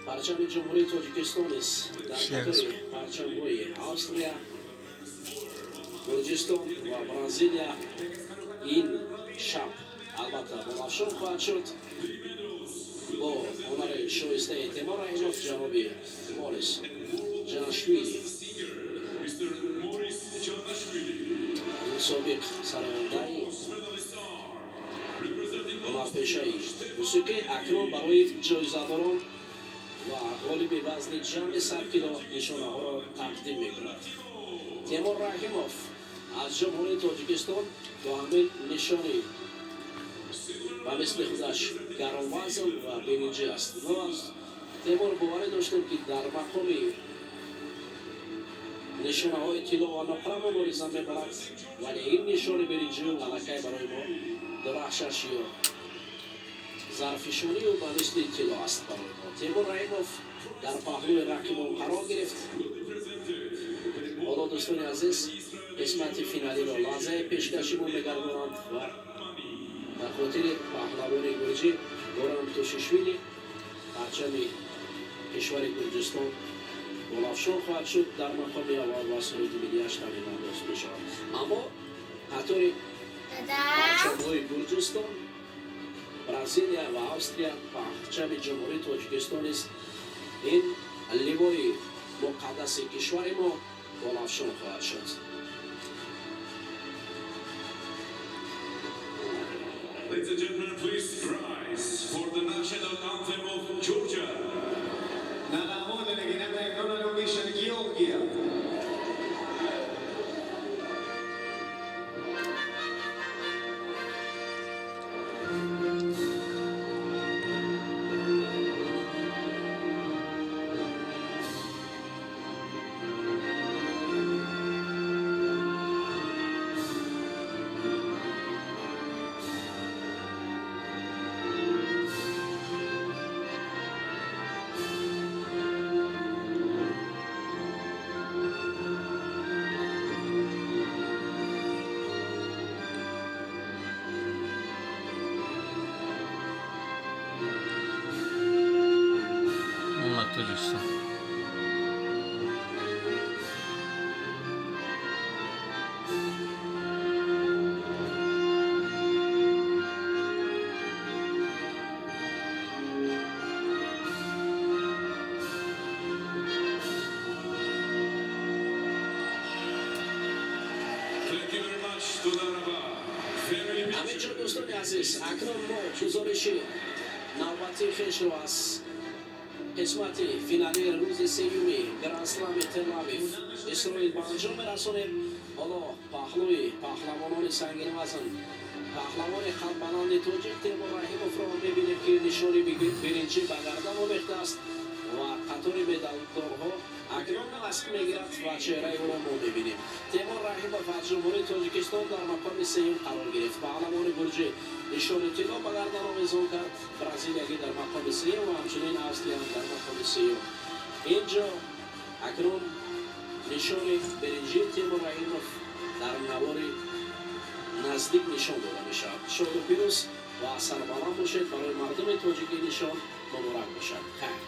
Парчами Ҷумҳурии Тоҷикистон низ дар қатори парчамҳои Австрия, Гурҷистон ва Бразилия ин шаб албатта болафшон хоҳад шуд. Бо ҳунари шоистаи Темур Раҳимов, ҷаноби Морис Ҷанашвили, собиқ сарояндаи ҳунарпешаи мусиқӣ, акнун барои ҷоизадорон ва ғолиби вазни ҷамъи 100 кило нишонаҳоро тақдим мекунад. Темур Раҳимов аз Ҷумҳурии Тоҷикистон бо ҳамин нишони ба мисли худаш гаронвазн ва биринҷӣ аст. Мо аз Темур боварӣ доштем, ки дар мақоми нишонаҳои тилло ва нуқра мубориза мебарад, вале ин нишони биринҷию аллакай барои мо дурахшаш ё зарфишонию ба мисли тилло аст барои мо. Темур Раҳимов дар паҳлӯи рақибон қарор гирифт. Ҳоло, дӯстони азиз, қисмати финалиро лаҳзаи пешкаши мо мегардонанд ва дар хотири паҳлавони гурҷӣ Горам Тушишвили парчами кишвари Гурҷистон болафшон хоҳад шуд дар мақоми аввал ва суруди миллиаш танинандоз мешавад. Аммо қатори парчамҳои Гурҷистон, Бразилия ва Австрия, парчами Ҷумҳурии Тоҷикистон низ, ин ливои муқаддаси кишвари мо, болафшон хоҳад шуд. Ladies and gentlemen, please rise for the national anthem of Georgia. נא לעמוד לנגינת ההמנון הלאומי של גיאורגיה. Тоҷикистон. Thank you very much, תודה רבה. Very Ҳаминҷо, дӯстони азиз, акнун мо гузориши навбатии хешро аз қисмати финалии рӯзи сеюми Грандслами Телавив, Исроил, ба анҷом мерасонем. Ҳоло паҳлӯи паҳлавонони сангинвазн, паҳлавони қадбаланди тоҷик Темур Раҳимовро мебинем, ки нишони биринҷӣ ба гардан омехтааст ва қатори медалдорҳо акнун асп мегирад ва чеҳраи ӯро мо мебинем. Темур Раҳимов аз Ҷумҳурии Тоҷикистон дар мақоми сеюм қарор гирифт. Паҳлавони гурҷӣ нишони тилло ба гардан овезон кард, бразилиягӣ дар мақоми сеюм ва ҳамчунин австриям дар мақоми сеюм. Инҷо акнун нишони биринҷии Темур Раҳимов дар навори наздик нишон дода мешавад. Шоду пирӯз ва сарбаланд бошед. Барои мардуми тоҷикӣ нишон муборак бошад. Хайр.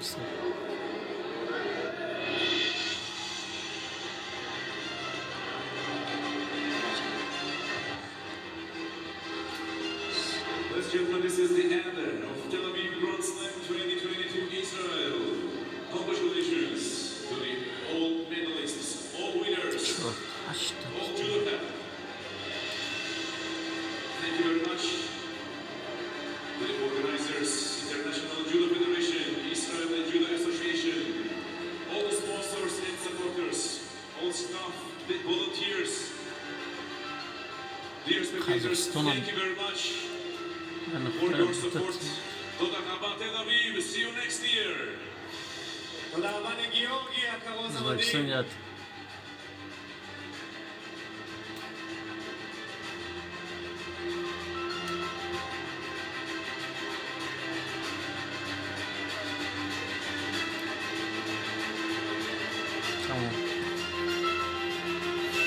Все. Ladies and gentlemen, this is the end of Tel Aviv Grand Slam 2022 Israel. Congratulations to the all medalists, all winners, Чор, ҳашта. All judoka. Thank you very much to the organizers, International Judo Federation, Israel Judo Association, all the sponsors and supporters, all staff, the volunteers. Dear spectators, Kazakhstan. Thank you very much for your support. תודה רבה, Tel Aviv. See you next year. תודה רבה לגיאורגיה, כרוז Ӯзбекистон המדהים. як.